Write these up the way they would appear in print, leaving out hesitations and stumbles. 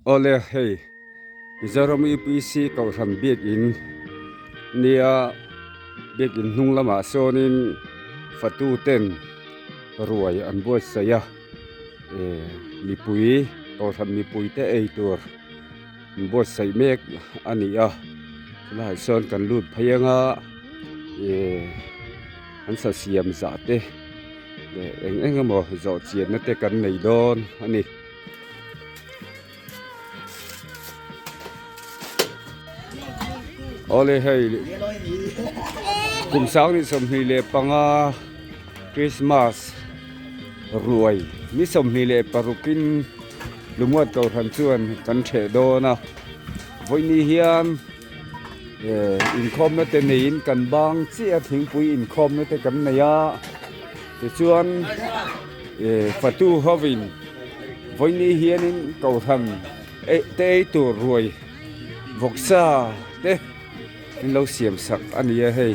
Awle hei Mizoram UPC Kohhran biakin nia biakin hnung lamah sawnin fatu ten ruai an buatsaih a eh mipui kohhran mipui te ei tur an buatsaih mek a ni a chulaiah sawn kan lut phei anga eh an sa siam zah te leh eng eng emaw zawh chianna te kan nei dawn a ni. Awle hei kum sang ni 25 Christmas ruai ni 26 in Lungmuat Kohhran chuan kan theh dawn a vawiin hian eh inkhawmna te neiin kan bang chiah a thingpui inkhawmna te kan nei a tichuan eh fatu hovin vawiin hianin Kohhran eh te ei tur ruai vawksa te an lo siam sak a ni a hei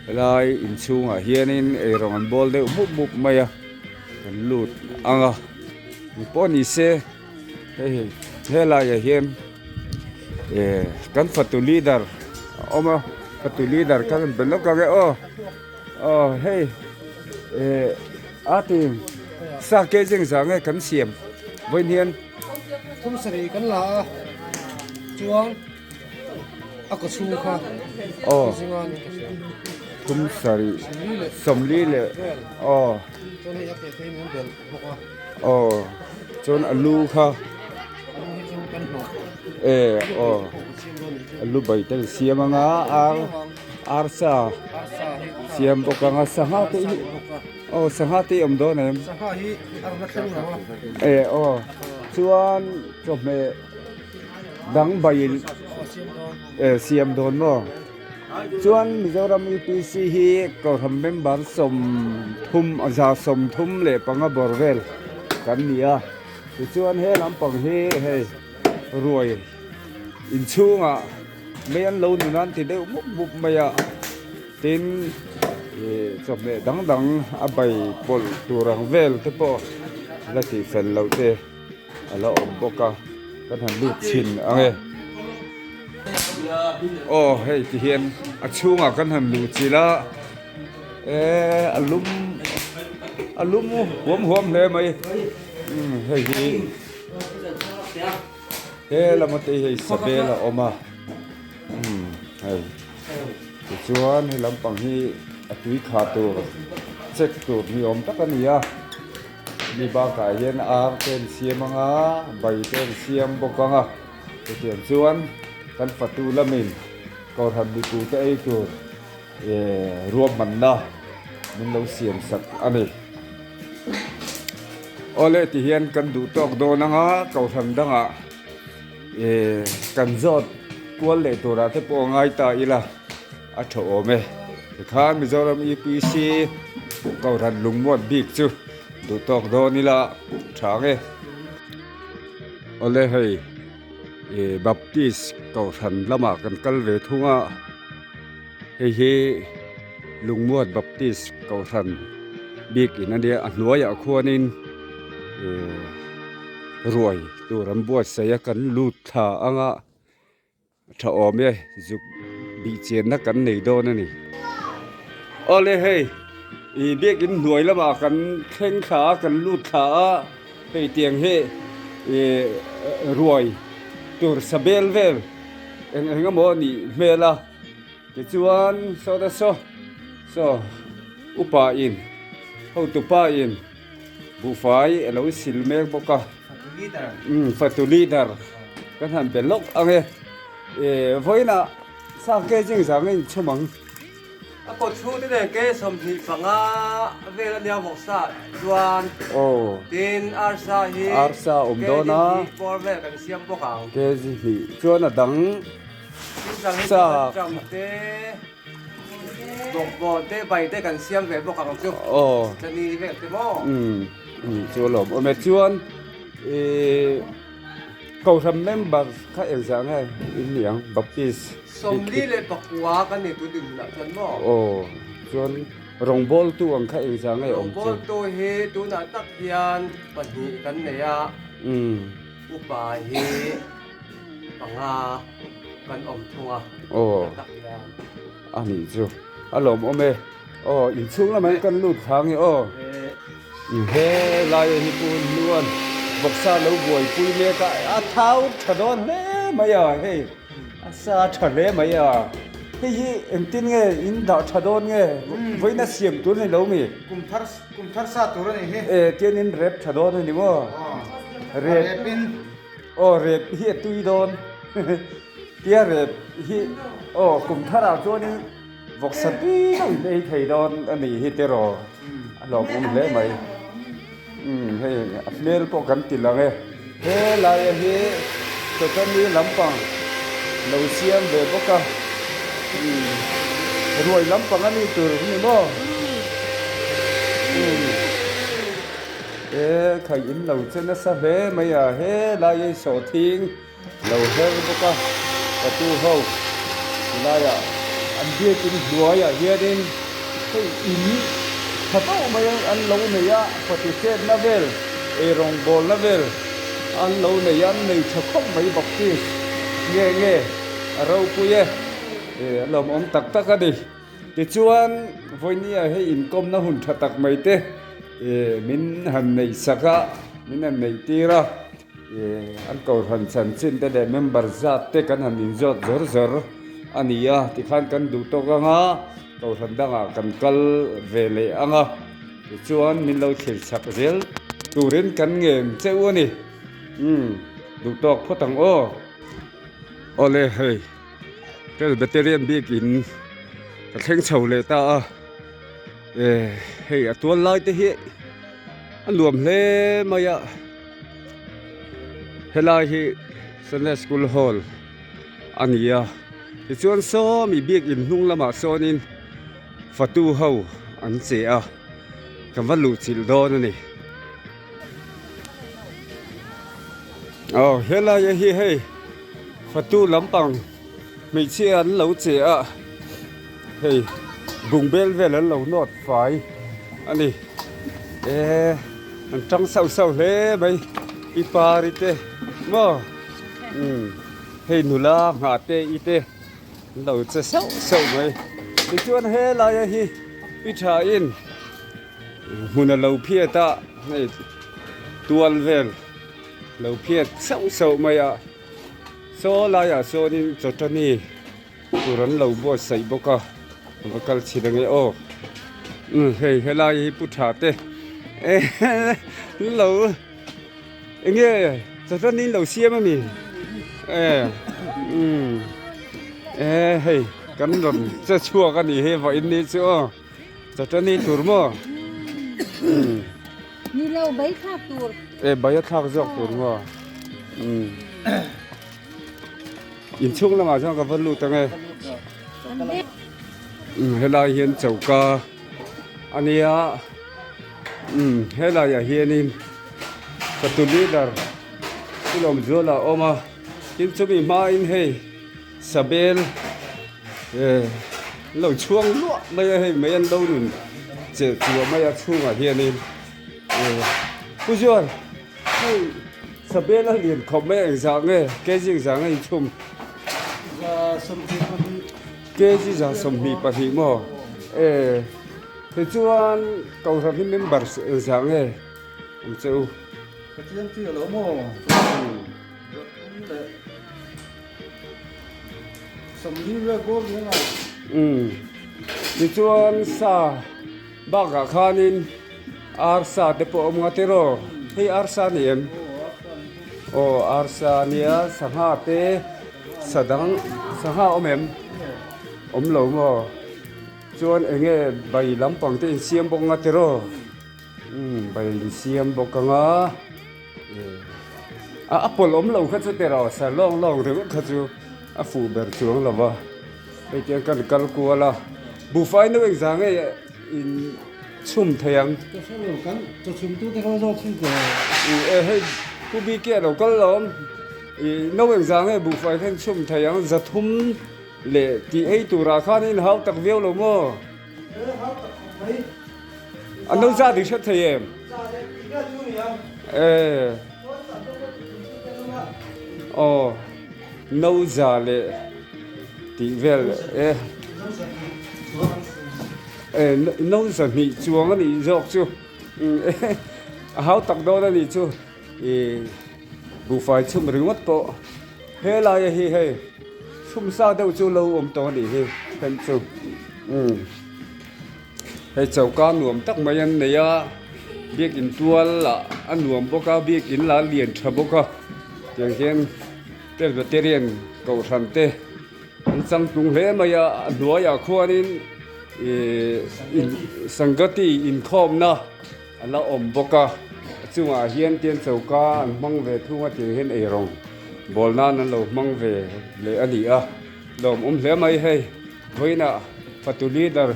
helai inchhungah hianin eirawng an bawl deuh mup mup mai a kan lut ang a. Eng pawh ni se hei helaiah hian eh kan fatu leader a awm a fatu leader kha rawn be lawk ang e aw aw hei eh a ti sa ke zing zah nge kan siam vawiin hian thum sarih kan la a chuan a kaw chhung kha aw thum sarih sawmli leh aw chuan hei a ke te hi min belh bawk a. Aw chuan a lu kha e aw a lu bai te an siam anga ar arsa siam bawk anga sangha te hi aw sangha te hi awm dawn em e aw chuan chawhmeh dang bai e siam dawn maw. Chuan Mizoram UPC hi Kohhran member 35 bawr vel kan ni a, tichuan he lampang hi hei ruai inchhungah mei an lo nun an ti deuh mup mup mai a, tin ih chawhmeh dang dang a bai pawlh tur ang vel te pawh la tih fel loh te. a la awm bawk a kan han lut chhin ang e aw hei ti hian a chhungah kan han luh chilh a eee a lum a lum huam huam hle mai umm hei hi he lama te hi hei sabel a awm a umm hei tichuan he lampang hi a tui khah tur check tur ni awm tak a ni a. Mi bakah hian ar te an siam ang a, bai te an siam bawk ang a, chutiang chuan kan fatu lamin Kohhran mipui te ei tur eh ruahmanna min lo siam sak a ni. Awle ti hian kan duh tawk dawn ang a, Kohhran dangah eh kan zawt kual leh turah te pawh a ngai ta ila. A tha awm e. Tikhan Mizoram UPC Kohhran lungmuat bik chu duh tawk dawn ila tha ang e. Awle hei ih Baptist Kohhran lamah kan kal ve thung a, hei hi lungmuat Baptist Kohhran bik in a nia a hnuaiah khuanin ih ruai tur an buatsaih a kan lut thla ang a. Tha awm e, zuk bih chianna kan nei dawn a ni. Awle hei, i biakin hnuai lamah kan thleng thla a, kan lut thla a, hei tiang hi i ruai tur sabel vel eng eng emaw a nih hmel a, tichuan sawta saw saw upa in hotupa in Buhfai a lo sil mek bawk a. Umm fatu leader kan han be lawk ang e. Eh vawiinah sa ke zing zang a inchhum ang. A kawt chhung te nen ke 25 vel a nia vawk sa chuan tin arsa hi arsa awm dawn a ke bawr vel kan siam bawk ang. Ke zi hnih chuan a dang sa te. Bawkbawn te bai te kan siam ve bawk ang chu. Aw. Chani vel te maw? Umm umm chu a lawm awm e. Chuan ih Kohhran member kha engzah nge in ni ang Baptist? 44 kan ni tun dinhmunah chuan maw? Aw chuan rawngbawltu ang kha engzah nge awm chu? Rawngbawltu hi tunah tak hian pahnih kan nei a. Umm. Upa hi panga kan awm thung a. Aw a nih chu a lawmawm e. Aw inchhung lamah hian kan lut thla nge aw. He laia hi pu Hnuan vawksa lo buaipui mek a, a thau tha dawn hle mai a hei a sa tha hle mai a. Hei hi engtin nge in dah tha dawn nge vawiina siam tur a ni lo mi? Kum thar kum thar sa tur a ni hi. E tian in rep tha dawn a ni maw? Rep rep in. Aw rep hi a tui dawn tia rep hi aw kum tharah chuanin Vawksa tui deuh in ei thei dawn a nih hi tiraw a hlawhawm hle mai umm hei a hmel pawh kan ti lang e helai a hi chawchani lampang lo siam ve bawk a umm ruai lampang a ni tur a ni maw umm he khai in lo che nasa hle mai a helai a hi sawhthing. Lo her bawk a, tattoo ho tilaiah an biakin hnuaiah hianin hei in tha deuh mai an lo nei a, fatu chetna vel, eirawng bawlna vel an lo nei a, an nei tha khawp mai Baptist nge nge a ropui e, a lawmawm tak tak a ni. Tichuan vawinia hei inkawmna hun tha tak mai te min han neih sak a, min han neih tir a. An kohhran chanchin te leh member zat te kan han inzawt zawr zawr a ni a, tikhan kan duh tawk ang a, kohhran dangah kan kal ve leh ang a, tichuan min lo thlir chak zel turin kan ngen che u a ni. Umm, duh tawk phawt ang aw. Awle hei, Presbyterian biakin ka thleng chho leh ta a, hei a tual lai te hi a nuam hle mai a. Helai hi Sunday School Hall a ni a, tichuan sawmi biakin hnung lamah sawnin fatu ho an che a, ka va luh chilh dawn a ni. Aw helai a hi hei fatu lampang hmeichhia an lo che a, hei bungbel vel an lo nawt fai a ni. E an tang sauh sauh hle mai i pari te maw umm hei nula nghah te i te an lo che sauh sauh mai tichuan helaia hi pi tha in hmun a lo phiat a hei tual vel lo phiat sauh sauh mai a saw laiah sawnin chawtani Tur an lo buatsaih bawk a, va kal chhin ange aw. Umm hei helai hi pu tha te eh lo enge chawhran in lo siam ami eh umm eh hei kan rawn che chhuak a nih hi vawiin ni chu aw chawhran hi tur maw umm. Ni lo bai thlak tur. Eh bai a thlak zawk tur maw umm. Inchhung lamah chuan ka va lut ang e. Helai hian choka a nia umm helaiah hianin fatu leader thil awm zual a awm a tin chumi hmain hei sabel eh an lo chhuang luah mai a hei mei an lo nun cheh chhuah mai a chhungah hianin eh pu Zual. Hei Sabel a lian khawp mai engzah nge kg engzah nge inchhum? Kg 22 maw? E tichuan Kohhran hi member engzah nge awm che u? Pathian chi a lo maw? Umm tichuan sa bakah khanin arsa te pawh a awm nga tiraw hei arsa a ni em aw arsa a nia sangha te sa dang sangha a awm em awm lo maw chuan eng nge bai lampang te insiam bawk nga tiraw umm bai insiam bawk anga. A a pawlh awm lo kha chu tiraw sir lawng lawng ringawt kha chu a fuh ber chuang lo va hei tiang kan kal kual a buhfai no engzah nge in chhum thei ang e hei pu bike a lo kal lo awm ih no engzah nge buhfai kha in chhum thei ang zathum leh tih ei turah khan in hau tak viau lo maw. An lo zat i hre thei em? E. Aw no za leh tih vel e e no zahnih chuang a nih zawk chu a hau tak dawn a nih chu ih buhfai chhum ringawt pawh helai a hi hei chhum sa deuh chu lo awm tawh a nih hi then chu umm. Hei choka nuam tak mai an nei a, biakin tual lah a nuam bawk a, biakin lah a lian tha bawk a, tiang hian Presbyterian kohhran te an changtlung hle mai a, a hnuaiah khuanin ihh sangati inkhawmna a la awm bawk a, a chungah hian tian choka an hmang ve thung a tiang hian eirawng bawl nan an lo hmang ve leh a ni a, lawmawm hle mai hei. Vawiinah fatu leader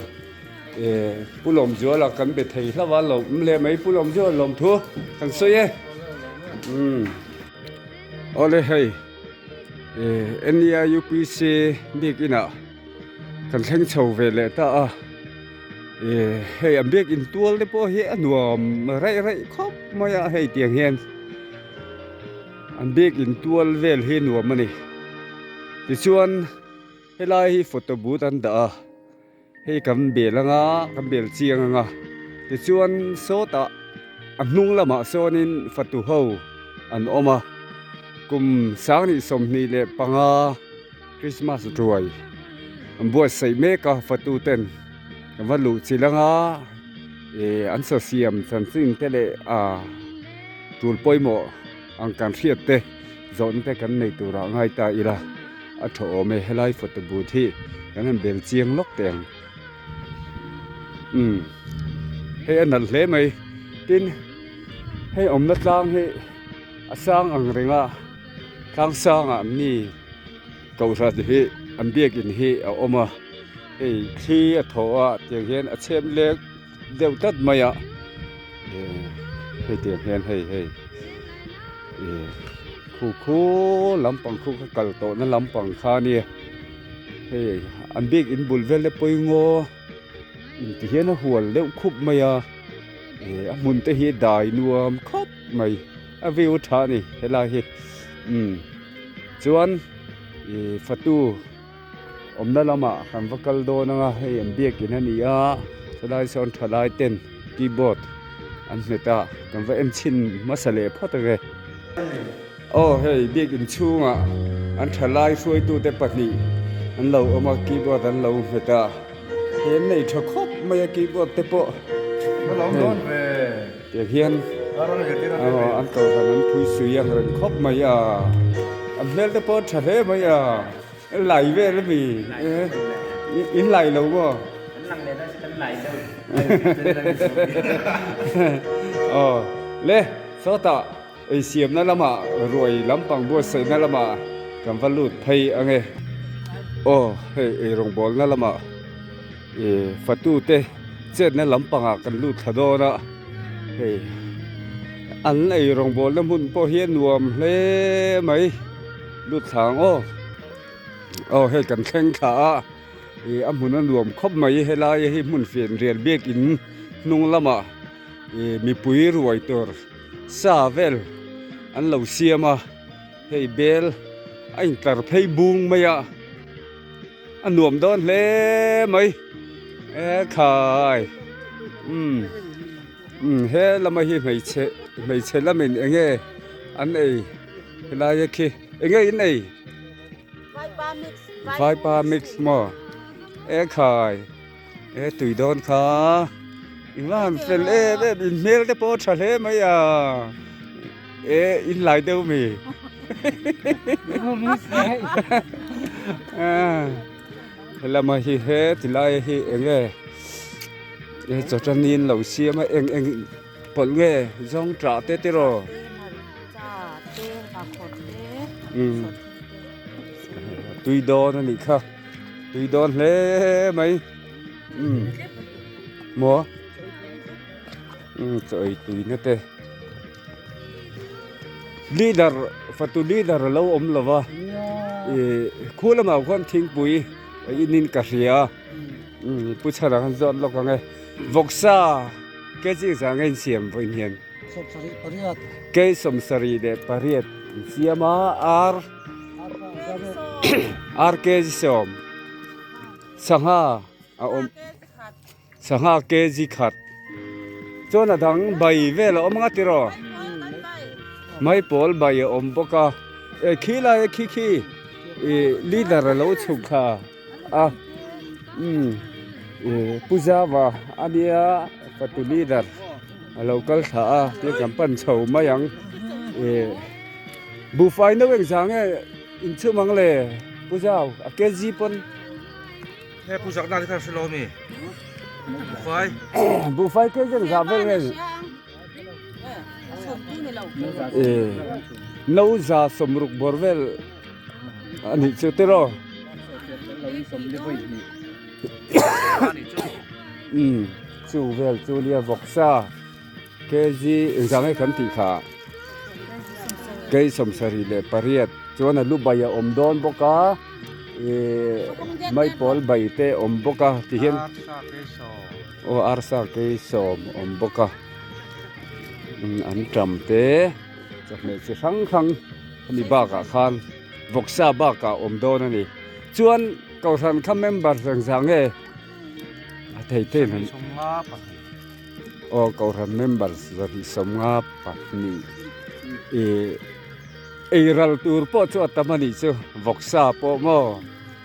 Pu Lawmzuala kan be thei hlauh a, lawm leh mai Pu Lawmzuala lawmthu kan sawi e. Umm awle hei NEI UPC bik inah kan thleng chho ve leh ta a, hei an biak in tual te pawh hi a nuam raih raih khawp mai a hei tiang hian an biak in tual vel hi nuam a ni. Tichuan. Helai hi photo booth an dah a, hei kan bel anga kan bel chiang anga tichuan sawtah a hnung lamah sawnin fatu ho an awm a, kum sanghnih 25 Christmas ruai an buatsaih mek a fatu ten kan va luh chilh anga ih an saw siam chanchin te leh ah tul pawimawh ang kan hriat te zawhna te kan nei turah ngai ta ila. A tha awm e helai photo booth hi kan han bel chiang lawk teh ang umm hei a nalh hle mai tin hei awmna tlang hi a sang ang reng a tlang sangah mi kohhran hi an biakin hi a awm a hei thli a thaw a tiang hian a chhem lek deuh tlat mai a hei tiang hian hei hei ih khu khu lampang khu ka kal tawh na lampang kha a nia hei an bik in bul vel te pawimawh inti hian a hual deuh khup mai a ih a hmun te hi dai nuam khawp mai a view a tha a ni helai hi umm chuan ih fatu. Awmna lamah kan va kal dawn anga hei an biakin a ni a chulai sawn thalai ten keyboard an hmet a kan va en chhin hmasa leh phawt ang e. Aw hei biakin chhungah an thalai hruaitute pahnih an lo awm a keyboard an lo hmet a hei an nei tha khawp mai a keyboard te pawh hei. Tiang hian an kohhran an phui sui ang reng khawp mai a, an hmel te pawh a tha hle mai a, lai vel a mi in lai lo maw? Aw le sawtah ei siamna lamah ruai lampang buatsaihna lamah kan va lut phei ang e, aw hei eirawngbawlna lamah. Ih fatute chetna lampangah kan lut thla dawn a hei an ei rawngbawlna hmun pawh hi a nuam hle mai lut thla ang aw aw hei kan thleng thla a ih a hmun a nuam khawp mai helai hi hmun fianrial biakin hnung lamah ih mipui ruai tur sa vel an lo siam a hei bel a intlar phei bung mai a. A nuam dawn hle mai e khai umm umm he lama hi hmeichhe hmeichhe lamin eng nge an ei helai a khi eng nge in ei vaipa mix maw e khai e tui dawn kha i va han fel em em in hmel te pawh a tha hle mai a e in lai deuh mi. Helama hi he tilai hi eng nge he chawṭanin lo siam a eng eng pawlh nge zawng ṭah te tiraw umm tui dawn a nih kha tui dawn hle mai umm maw umm chaw ei tuina te. Leader fatu leader a lo awm lo va ih khu lamah khuan thingpui a in in ka hria umm pu chhana khan zawt lawk ang e vawksa kg zah nge insiam vawiin hian kei 78. An siam a ar ar kg sawm sangha a awm sangha kg khat chuan a dang bai vel a awm ang a tiraw maipawl bai a awm bawk a eh khi lai a khi khi ih leader a lo chhuk thla a umm ih pu zava a nia fatu leader a lo kal thla a tin kan pan chho mai ang ih buhfai no eng zah nge inchhum ang le pu zau a kg pawn. He pu zakna te kha hre lo mi buhfai. Buhfai kg eng zah vel nge ih no za sawmruk bawr vel a nih chu tiraw. Umm chu vel chu nia vawksa kg engzah nge kan tih kha kei sawmsarih leh pariat chuan a lu bai a awm dawn bawk a ihh maipawl bai te a awm bawk a ti hian aw arsa kei sawm a awm bawk a an tam te chawhmeh chi hrang hrang hemi bakah khan vawksa bakah a awm dawn a ni chuan kohhran kha member engzah nge a thei thei han aw kohhran member 32 ih ei ral tur pawh chu a tam a nih chu vawksa pawh maw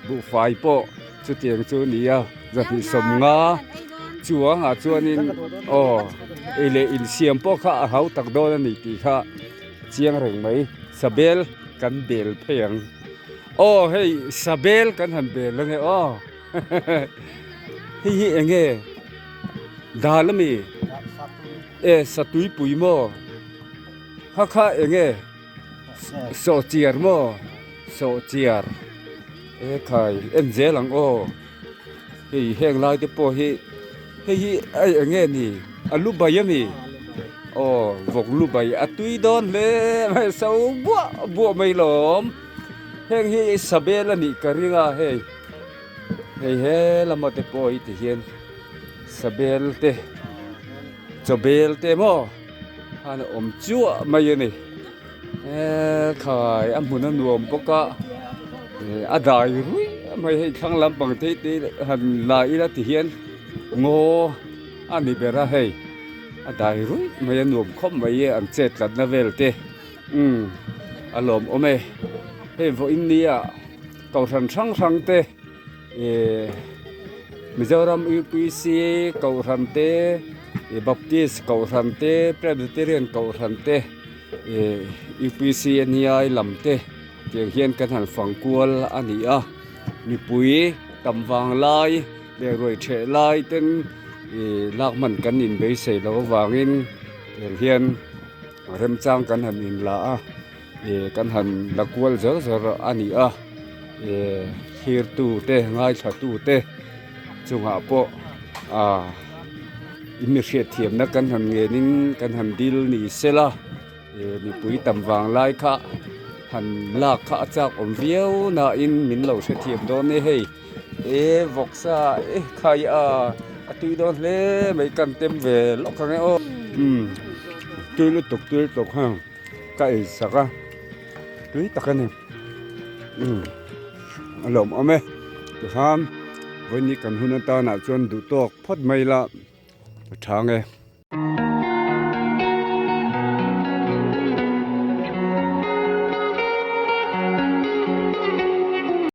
buhfai pawh chutiang chu a ni a 250 chuangah chuanin aw ei leh insiam pawh kha a hau tak dawn a ni tih kha chiang reng mai sabel kan bel phei ang aw hei sabel kan han bel ange aw hei hi eng nge dal ami e satuipui maw kha kha eng nge sawhchiar maw sawhchiar e khai en zel ang aw hei heng lai te pawh hi hei hi a eng nge ni a lu bai ami aw vawk lu bai a tui dawn hle mai so buah buah mai lawm heng hi sabel a nih ka ring a hei hei he lama te pawh hi ti hian sabel te chawbel te maw khan a awm chiah mai a ni eee khai a hmun a nuam bawk a a dai ruih mai hei thlang lampang te te han la ila ti hian ngaw a ni ber a hei a dai ruih mai a nuam khawp mai e an chet tlatna vel te umm a lawmawm e hei vawiin nia kohhran hrang hrang te Ihh Mizoram UPC kohhran te ih Baptist kohhran te Presbyterian kohhran te ih UPC a nia lam te tiang hian kan han fang kual a ni a mipui tam vang lai leh ruai theh lai ten ih lak hman kan inbeisei loh avangin tiang hian remchang kan han inla a. Ih kan han la kual zawr zawr a ni a ih thlir tu te ngaithla tu te chungah pawh ah in mi hriat thiamna kan han ngen in kan han dil ni sela ih mipui tam vang lai kha han lak kha a chak awm viau na in min lo hrethiam dawn e hei e vawksa e khai a a tui dawn hle mai kan tem ve lawk ang e aw umm tui lutuk tui lutuk heng. Ka ei sak a tui tak a ni umm a lawmawm e tichuan vawiin kan hun atana chuan duh tawk phawt mai ila a tha ang e.